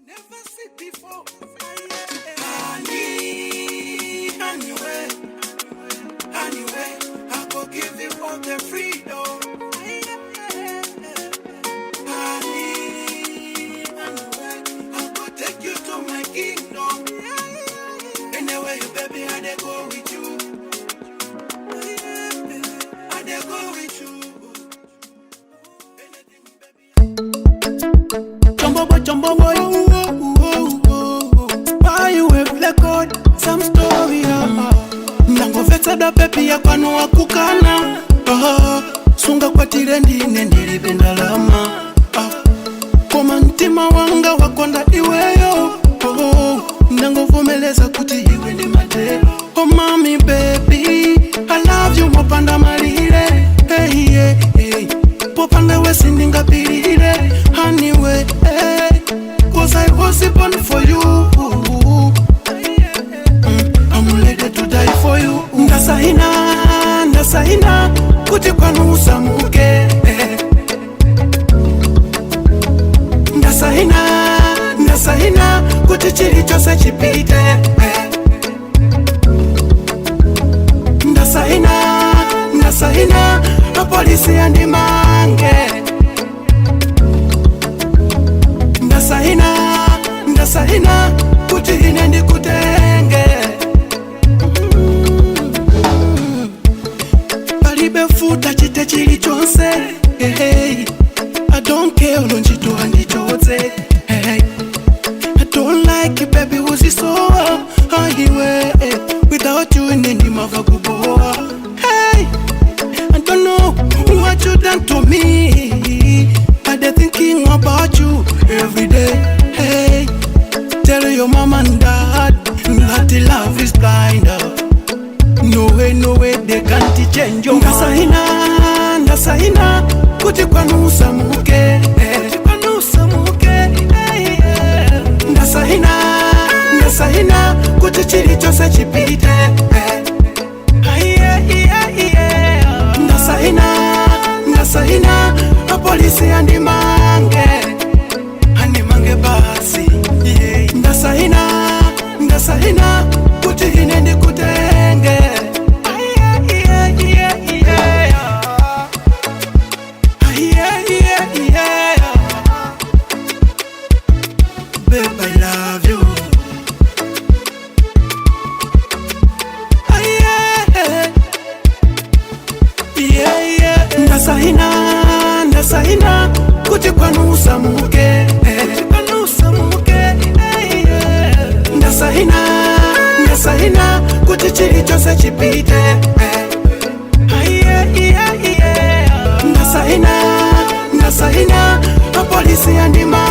Never see before. Honey, anyway, anyway, I go give you all the freedom. Honey, anyway, I go take you to my kingdom. Anyway, you baby, I dey go with you. I dey go with you. Anything, baby. Chombo boy, chombo boy, ooh, ooh, ooh, ooh. Why you have record some story? Ah, ah. Ndangomvetsa da pepi ya kwanu wakukana, ah, sunga kwatire ndine ndilibe ndalama, ah, koma mtima wanga wakonda iweyo, oh, ndangovomeleza kuti iwe ndi matelo. Oh mami baby, I love you mopanda malire, hey, yeah, hey. Popanda wesi ndingapirire anyway, hey. 'Cause I was born for you. I'm ready to die for you. Ndasaina, ndasaina kuti kwanu usamuke. Ndasaina, ndasaina kuti chilichonse chipite. Ndasaina, ndasaina apolisi andimange. Ndasaina, ndasaina kuti ine ndikutenge. Palibe futa chite chilichonse, hey. I don't care ulonjito andichotse, hey. I don't like it, baby, uzisowa highway. Without you ine ndimava kubowa, hey. I don't know what you done to me. I dey thinking about you every day, hey. Tell your mom and dad that the love is blind. No way, no way they can't change your mind. Ndasaina, ndasaina kuti kwanu usamuke. Kuti kwanu usamuke, hey, yeah. Ndasaina, ndasaina kuti chilichonse chipite. Yeah. Ndasaina, ndasaina apolisi andimange, andimange basi, yeah. Ndasaina, ndasaina kuti ine ndikutenge. Yeah. Yeah. Babe, I love you. Yeah. Yeah. Ndasaina, ndasaina kuti kwanu usamuke. Kuti kwanu usamuke, yeah. Ndasaina, ndasaina kuti chilichonse chipite. Yeah. Ndasaina, ndasaina apolisi andima